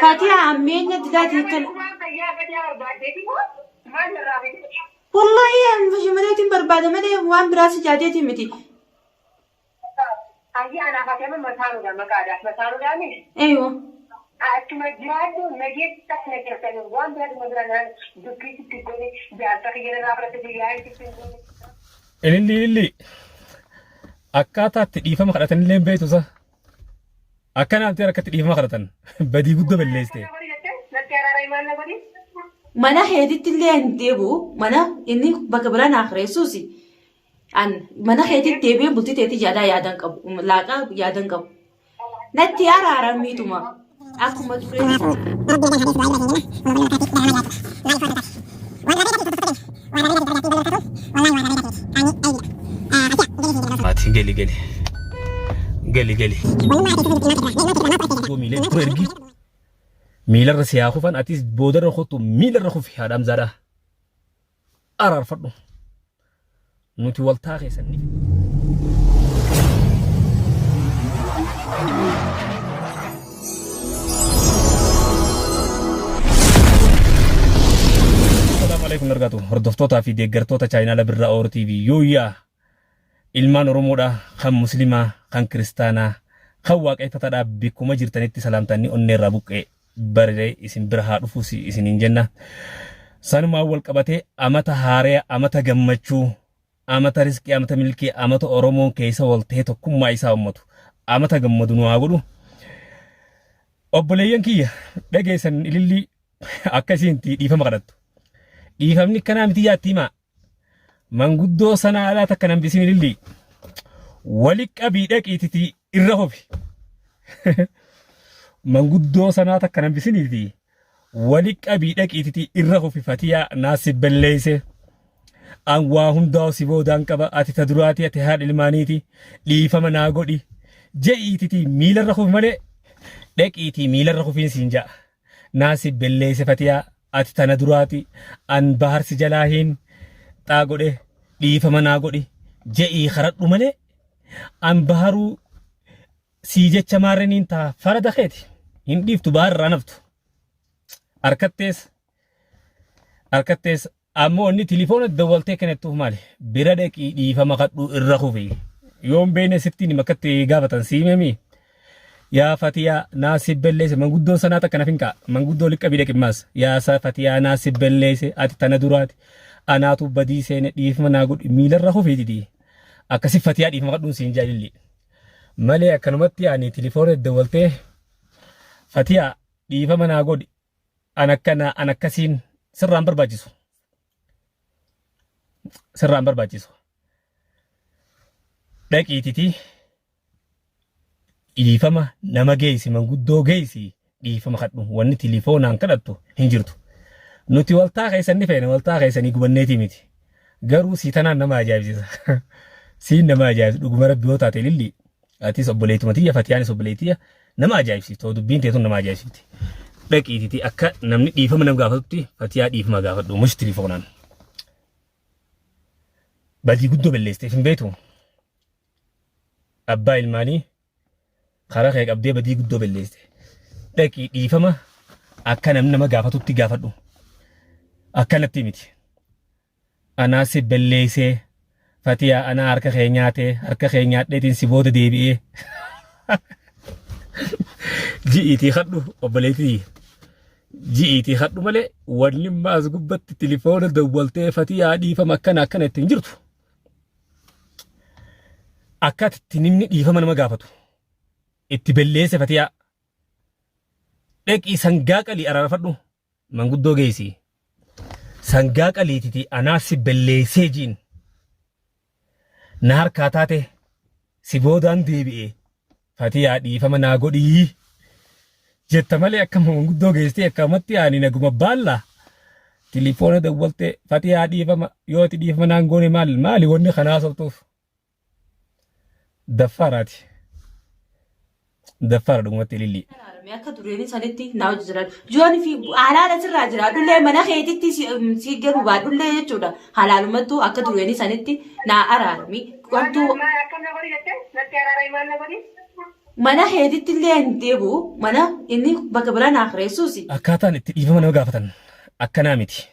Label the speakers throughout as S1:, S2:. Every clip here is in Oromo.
S1: Fatiha hammeenya dilaatii kana. Wallaahi an barbaada malee waan biraa si jaateeti miti. Eeywa.
S2: Achuma jiraadhu nageessa na keessanii waan biraa dhuma bira naan dubbii sitti godhe jaarsa kiyya irraa fudhate biyyaa sitti godhe.
S3: Ililli ililli. Akkaataa itti dhiifama kadhatan illee hin beektu isa. Akkana amtee akkatti dhiifama kadhatan. Badii guddoo balleessite.
S2: Natti araara himaan na godhi.
S1: Mana keetitti illee hin deebi'u. Mana inni bakka biraa naa kireessuusi. An mana keetitti deebi'ee bultii teetii yaadaa yaadan qabu. Laaqaa yaadan qabu. Natti araaramiituma. Akkuma duree.
S3: Ati gali gali. Gali gali. Miila dura ergi. Miilarra si haa kufan atis boodarra kottu miilarra kufi haadha Hamzaadhaa. Araarfadhu. Nuti waltaa keessan ni. Assalamu alaikum warahmatullahi hordoftootaa fi deeggartoota chaayinaala Birraa Oor TV yooyyaa ilmaan Oromoodha kan muslimaa kan kiristaanaa kan waaqeffataadha bikkuma jirtanitti salaamtaanni onneerraa buqqee baree isin bira haa dhufuus isiniin jenna. Sanumaan wal qabatee amata haaraya amata gammachuu amata riskii amata milkii amata Oromoon keessa wal ta'ee tokkummaa isaa ummatu amata gammadu nu haa godhu. Obboleeyyan kiyya dhageessan ilillii akka isiin dhiifama kadhattu. Dhiifamni kanaa miti yaatti himaa. Manguddoo sana alaa takka nan bisin ilillii. Wali qabii dhaqiititi irra hofi. Manguddoo sanaa takka nan bisiniiti. Wali qabii dhaqiititi irra hofi fatiyaa naa si belleeyse. An waa hundaa si boodaan qaba ati ta duraati ati haadha ilmaaniiti dhiifama naa godhi. Je'iititi miilarra kufi malee dhaqiitii miilarra kufiin siin ja'a. Naa si belleeyse fatiyaa ati tana duraati an bahar si jalaa hiin xaa godhe dhiifama naa godhi je'ii karadhu malee an baharuu sii jecha maarreniin taa farada keeti hin dhiiftu bahar irraa naftu harkattees harkattees Ammoo inni tilifoona dawwaltee kennettuuf maali? Bira dhaqii dhiifama kadhuu irra kufi. Yoon beekne sittiin hima akkatti gaafatan sii himemi. Yaa Fatiyaa naa si belleesse manguddoon sanaa takka naf hin ka'a. Manguddoo liqqa dhaqi maas. Yaa sa Fatiyaa naa si belleesse ati tana duraati. Anaatu badii seene dhiifama naa godhi miilarra kufii didi. Akkasi Fatiyaa dhiifama kadhuun siin jaalilli. Malee akkanumatti ani tilifoona dawwaltee Fatiyaa dhiifama naa godhi an akkana an akkasiin sirraan barbaachisu. Sirraan barbaachisu. Dhaqiititi dhiifama nama geessi manguddoo geessi dhiifama kadhu wanni tilifoonaan kadhattu hin jirtu. Nuti waltaa keessan ni feena waltaa keessanii gubanneetii miti. Garuu sii tanaan nama ajaa'ibsiisa. Siin nama ajaa'ibsiisa dhuguma rabbi yoo taate lilli Atis obboleettuma tiyya Fatiyaanis obboleettiyya nama ajaa'ibsiifti. Dubbiin teetun nama ajaa'ibsiifti. Dhaqiititi akka namni dhiifama nama gaafatutti Fatiyaa dhiifama gaafadhu. Mush tilifoonaan. Badii guddoo balleessiteef hin beektu. Abbaa ilmaanii karaa kee qabdee badii guddoo balleessite. Dhaqii dhiifama akka namni nama gaafatutti gaafadhu. Akkanatti miti. Anaa si belleeysee fatiyaa anaa harka kee nyaatee harka kee nyaadheetiin si booda deebi'ee ji'iitii kadhu obboleettii ji'iitii kadhu malee wanni imma as gubbatti tilifoona dawwaltee fatiyaa dhiifama akkana akkana ittiin jirtu akka itti namni dhiifama nama gaafatu itti belleesse fatiyaa dhaqii sangaa qalii araarfadhu Manguddoo geessi. Sangaa qaliititi anaa si belleessee jiin. Na harkaa taate si boodaan deebi'e. Fatiyaa dhiifama naa godhii. Jetta malee akka manguddoo geessitee akkamatti ani naguma baalla. Tilifoona dawwaltee fatiyaa dhiifama yoo ati dhiifama naan goone maal maali wanni kanaa sobtuuf. Daffaaraati. Daffaara dhugumatti ilillii.
S1: Araarame akka dureenii sanitti naa hojii jiraadhu. Yoon fi halaala sirraa jiraadhullee mana keetitti si galuu baadhullee jechuudha. Halaalumattuu akka dureenii sanitti naa araarami. Wantuu
S2: Maal akkam na godhi jettee? Natti araarami maal na godhi?
S1: Mana keetitti illee hin deebi'u mana inni bakka biraa naa kireessuusi.
S3: Akkaataan itti dhiifama nama gaafatan akkanaa miti.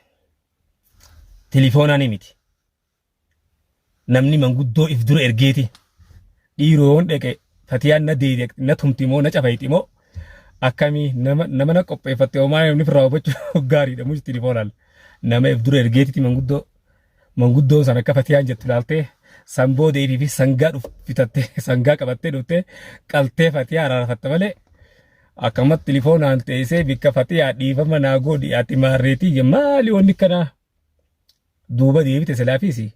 S3: Tilifoonaan miti. Namni manguddoo if dura ergeeti. Dhiiroo yoon dheqe fatiyaan na deede na tumti moo na cafayti moo akkamii nama nama na qopheeffatte homaa namni firraa hubachuu gaariidha mush tilifoonaan. Nama if dura ergeetiti manguddoo Manguddoon san akka fatiyaan jettu ilaaltee san booda ifii fi sangaa dhuf bitattee sangaa qabattee dhuftee qaltee fatiyaa araarfatte malee akkamatti tilifoonaan teessee bikka fatiyaa dhiifama naa godhi ati maarreetii maali wanni kanaa duuba deebite silaafiisi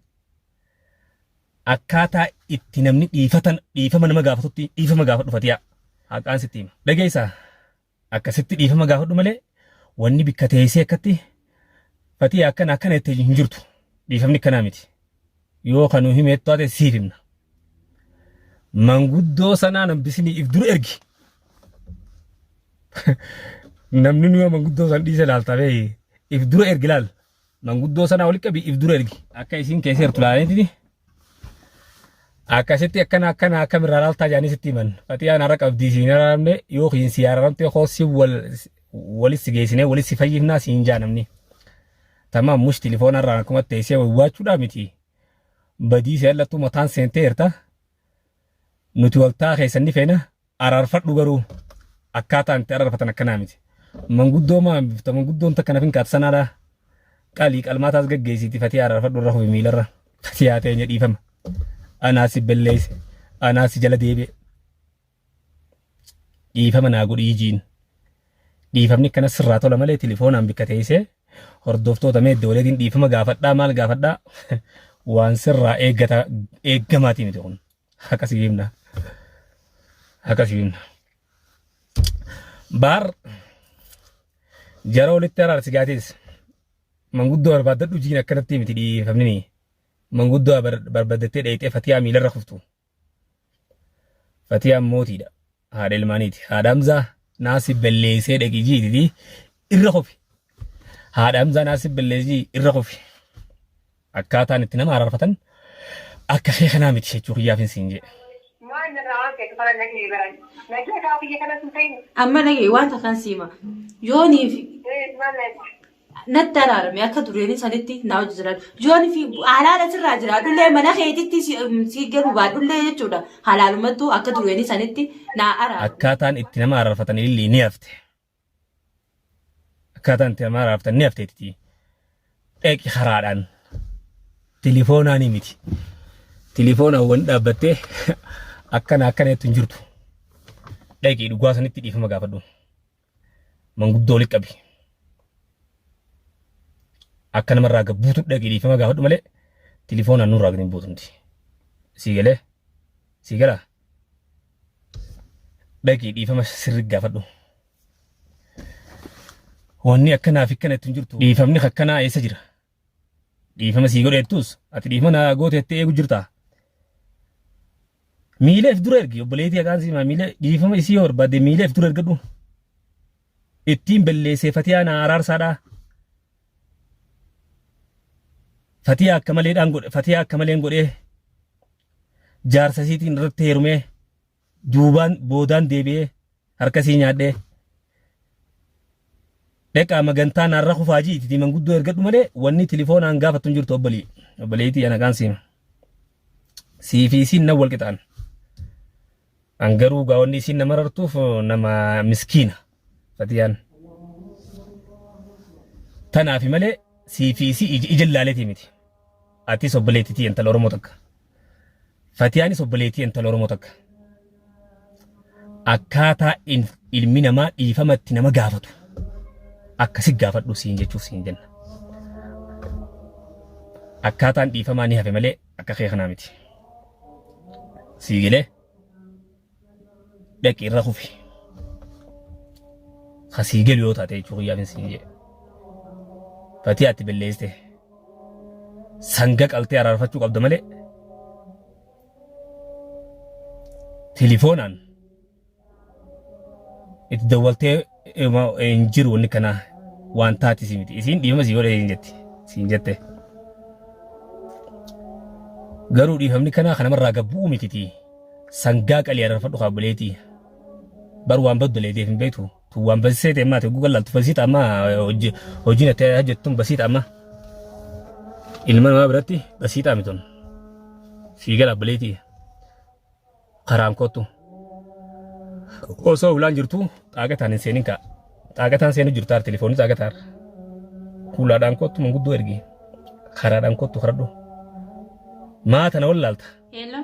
S3: akkaataa itti namni dhiifatan dhiifama nama gaafatutti dhiifama gaafadhu fatiyaa haqaan sitti hima dhageessaa Akkasitti dhiifama gaafadhu malee wanni bikka teessee akkatti fatiya akkana akkana itti hin jirtu. Dhiifamni akkanaa miti. Yoo kan nu himeettu taate siif himna. Manguddoo sanaa nambisinii if dura ergi. Namni nu yoo manguddoo san dhiise laalta bee if dura ergi laal. Manguddoo sanaa walitti qabi if dura ergi. Akka isiin keessa jirtu laalaniiti Akkasitti akkana akkana akkamirraa laaltaa jedhanii sitti himan. Fatiyaan har'a qabdii siin araaramne yookiin si araaramtee koo si wal walis si geessinee walis si fayyifnaa siin jaa namni. Tamaam mush tilifoona irraan akkuma teessee wawwaachuudhaa miti. Badii si allattuu mataan seenteerta. Nuti waltaa keessan ni feena. Araarfadhu garuu akkaataan itti araarfatan akkanaa miti. Manguddoo maa bifta manguddoon takka nafin kaatu sanaadha. Qalii qalmaataas gaggeessiiti fatiyaa araarfadhu irra hubi miilarra. Fatiyaa teenya dhiifama. Anaa si belleesse. Anaa si jala deebi'e. Dhiifama naa godhii jiin. Dhiifamni akkana sirraa tola malee tilifoonaan bikka teessee hordoftoota mee iddooleetiin dhiifama gaafadhaa maal gaafadhaa waan sirraa eeggata eeggamaatii miti kun. Haqa si himna. Haqa si himna. Baar jara walitti araarsi gaatis manguddoo barbaaddadhu jiin akkanatti miti dhiifamni manguddoo barbaaddattee dheeyxee fatiyaa miilarra kuftu. Fatiyaan mootiidha. Haadha ilmaaniiti. Haadha Hamzaa naasi balleessee dhaqi jiititi irra kufi. Haadha Hamzaa naasi balleessii irra kufi. Akkaataan itti nama araarfatan akka kee kanaa miti jechuu kiyyaaf hin siin jedhe.
S2: Maal narraa waan feetu kana nagee baran. Nagee kaa biyya kanas hin ta'in.
S1: Amma dhagaye waan takkaan siima. Yooniif
S2: Maal na
S1: natti araarame akka dureenii sanitti naa hojii jiraadhu. Yooniif halaala sirraa jiraadhullee mana keetitti si galu baadhullee jechuudha. Halaalumattuu akka dureenii sanitti naa araarame.
S3: Akkaataan itti nama araarfatan ilillii ni hafte. Akkaataan itti nama araarfatan ni hafteetti. Dhaqi karaadhaan. Tilifoonaanii miti. Tilifoonaan wani dhaabbattee akkana akkana jettu hin jirtu. Dhaqi dhugaa sanitti dhiifama gaafadhu. Manguddoo walitti qabi. Akka namarraa gabbuutu dhaqi dhiifama gaafadhu malee tilifoonaan nurraa gadi hin buutu miti. Sii galee? Sii galaa? Dhaqii dhiifama sirri gaafadhu. Wanni akkanaa fi akkana itti hin jirtu. Dhiifamni akkanaa eessa jira? Dhiifama sii godheettus ati dhiifama naa gooteettee eegu jirtaa? Miila if dura ergi obboleettii haqaan siimaa miila dhiifama isii yoo barbaadde miila if dura ergadhu. Ittiin balleessee fatiyaa naa araarsaadhaa. Fatiyaa akka maleedhaan godhe fatiyaa akka maleen godhee jaarsa isiitiin irratti heerumee duubaan boodaan deebi'ee harka isii nyaadhee dheqaa magantaa naarra kufaa ji'iti manguddoo ergadhu malee wanni tilifoonaan gaafattu hin jirtu obbolii obboleetii ana qaan siima sii fi isiin nan wal qixaan an garuu gaa wanni isiin nama rartuuf nama miskiina fatiyaan tanaafi malee sii fi isii ija ilaaleetii miti atis obboleettitii intala oromoo takka Fatiyaanis obboleettii intala Oromoo takka. Akkaataa ilmi namaa dhiifama itti nama gaafatu akkasi gaafadhu siin jechuuf siin jenna. Akkaataan dhiifamaa ni hafe malee akka kee kanaa miti. Sii galee dhaqi irra kufi. Ka sii galu yoo taate jechuu kiyyaaf hin siin jedhe. Fatiyaa itti balleessite. Sanga qaltee araarfachuu qabda malee tilifoonaan itti dawwaltee hin jiru wanni kanaa waan taati si miti. Isiin dhiifama sii godhe siin jetti. Siin jette. Garuu dhiifamni kanaa kanamarraa gabbu'uu mititii. Sangaa qalii ararfadhu kaa obboleetii. Bar waan baddu leeteef hin beektu. Tun waan basisee ta'e maati gugal laaltu basiita amma hojiin ati hojjettu basiita amma. Ilma namaa biratti basiitaa mitun. Sii gala obboleetii. Karaan kottu. Osoo ulaan jirtu xaaqataan hin seenin kaa. Xaaqataan seenu jirtaar telefoonni xaaqataar. Hulaadhaan kottu manguddoo ergi. Karaadhaan kottu karadhu. Maa tana wallaalta.
S1: Hello.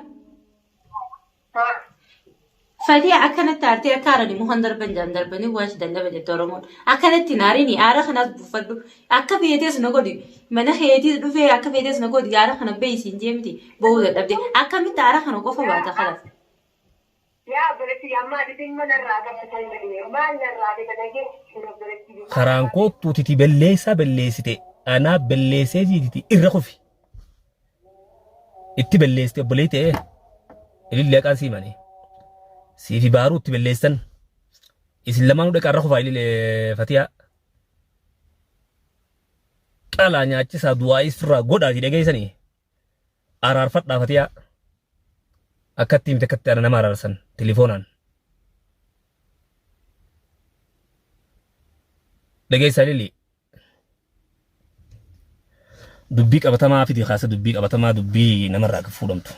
S1: Fatiya akkanatti aartee akka aarani mukan darban jaan darbanii waan si dallaba jette Oromoon. Akkanatti hin aarini aara kanaas buufadhu. Akka feetes na godhi. Mana keetii dhufee akka feetes na godhi aara kana bahi siin jee miti ba'uu dadhabde. Akkamitti aara kana qofa baata kalas.
S2: Yaa obboleetti ammaa ati dhimma narraa qabdu kan jedhe maal narraa fedha dhageessi obboleetti.
S3: Karaan koottuu titi belleessaa belleessite anaa belleessee jiititi irra kufi. Itti belleessite obboleetti ee ilillee haqaan sii manii. Siifi baaruu itti belleessan. Isin lamaanuu dhaqaa irra kufaa ilillee fatiyaa. Qalaa nyaachisaa du'aa isirraa godhaati dhageessanii. Araarfadhaa fatiyaa. Akkatti himte akkatti ana nama araarsan telefoonaan. Dhageessaa ilillee. Dubbii qabatamaa fidi kaasa dubbii qabatamaa dubbii namarraa akka fuudhamtu.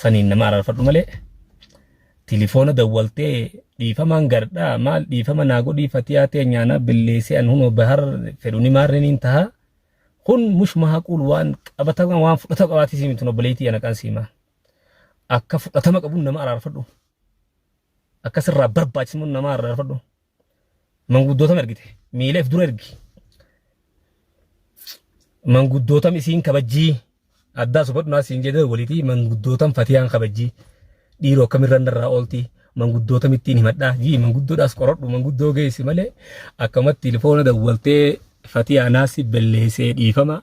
S3: Saniin nama araarfadhu malee tilifoona dawwaltee dhiifamaan gardhaa maal dhiifama naa godhii fatiyaa tee nyaanaa belleessee an hunoo bahar fedhu ni maarreen hin taha. Kun mush mahaquul waan qabatama waan fudhatama qabaatii siimi tun obboleettii ana qaan siimaa. Akka fudhatama qabuun nama araarfadhu. Akka sirraa barbaachisuun nama araarfadhu. Manguddootam ergite. Miila if dura ergi. Manguddootam isiin kabajjii. Addaa subadhu naa siin jedhee walitii manguddootam fatiyaan kabajjii. Dhiiroo akkamirra narraa oolti. Manguddootam ittiin himadhaa. Jii manguddoodhaas qoradhu manguddoo geessi malee akkamatti telefoona dawwaltee fatiyaa naasi belleessee dhiifama.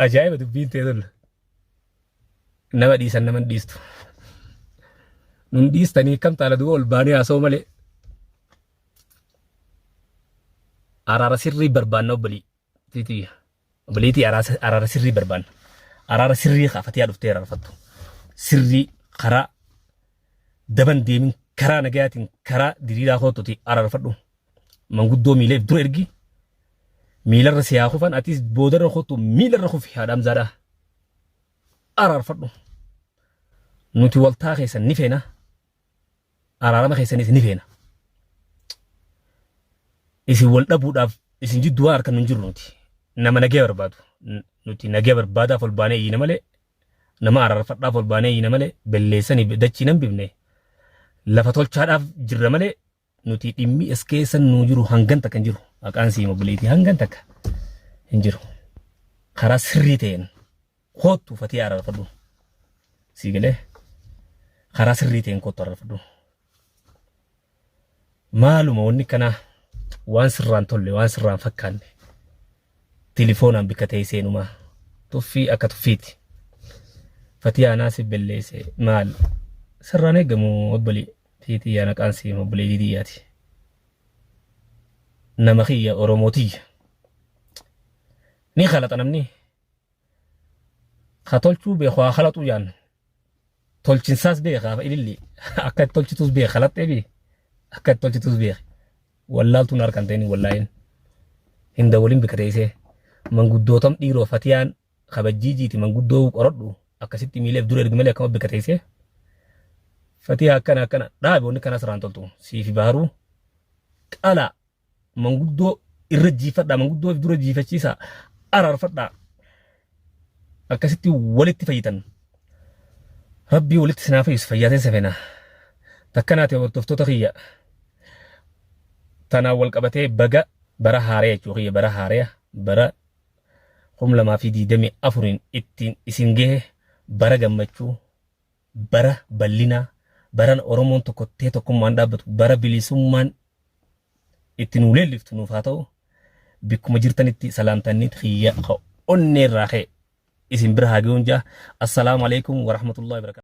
S3: Ajaa'iba dubbiin ta'e tola. Nama dhiisan nama hin dhiistu. Nun dhiistanii akkam taana duuba ol baanee haasa'u malee. Araara sirrii barbaanna obbolii. Tiitiyya. Obboleettii araara sirrii barbaanna. Araara sirrii kaafatee dhuftee araarfattu. Sirrii karaa daban deemin karaa nagayaatiin karaa diriiraa kootuti araarfadhu. Manguddoo miileef dura ergi. Miilarra si haa kufan atis boodarra kootu miilarra kufi haadha Hamzaadhaa. Araarfadhu. Nuti waltaa keessan ni feena. Araarama keessanis ni feena. Isin wal dhabuudhaaf isin jidduu waan harkan hin jirru nuti. Nama nagaya barbaadu. Nuti nagaya barbaadaaf ol baanee iyyina malee nama araarfadhaaf ol baanee iyyina malee belleessanii dachii nan bifne lafa tolchaadhaaf jirra malee Nuti dhimmi as keessa nuu jiru hangan takka hin jiru. Maqaan sii obboleettii hangan takka hin jiru. Karaa sirrii ta'een koottu fatii araarfadhu. Sii galee karaa sirrii ta'een koottu araarfadhu. Maaluma wanni kanaa waan sirraan tolle waan sirraan fakkaanne tilifoonaan bikka ta'e seenumaa tuffii akka tuffiiti. Fatiyaa naa si belleesse maal sirraan eegamu obbolii. Tii tiyyaa naqaan siim obboleetii tiyyaati. Nama kiyya Oromoo tiyya. Ni kalaxa namni. Ka tolchuu beeku haa kalaxuu jaan. Tolchinsaas beeka ililli. Akka itti tolchituus beeka kalaxxee bi. Akka itti tolchituus beeka. Wallaaltuun harkaan ta'in wallaahin. Hin dawwalin bika teessee. Manguddootam dhiiroo fatiyaan kabajjii jiiti manguddoo qoradhu akkasitti miileef dura ergi malee akkama bika teessee fatiha akkana akkana dhaabi wanni kana sirraan toltu siifi baharuu qalaa manguddoo irra jiifadhaa manguddoo dura jiifachiisaa araarfadhaa akkasitti walitti fayyitan rabbii walitti sinaa fayyisu fayyaateen safena takkanaati hordoftoota kiyya tanaan wal qabatee baga bara haaraya jechuu kiyya bara haaraya bara 2024n ittiin isin gahe bara gammachuu, bara ballinaa, baran Oromoon tokkottee tokkummaan dhaabbatu, bara bilisummaan itti nuu leelliftu nuuf haa ta'u. Bikkuma jirtanitti salaamtanni kiyya ka onnee irraa ka'e isin bira haa ga'uun jaa. Assalaamu alaikum warahmatullahi wabarakatuh.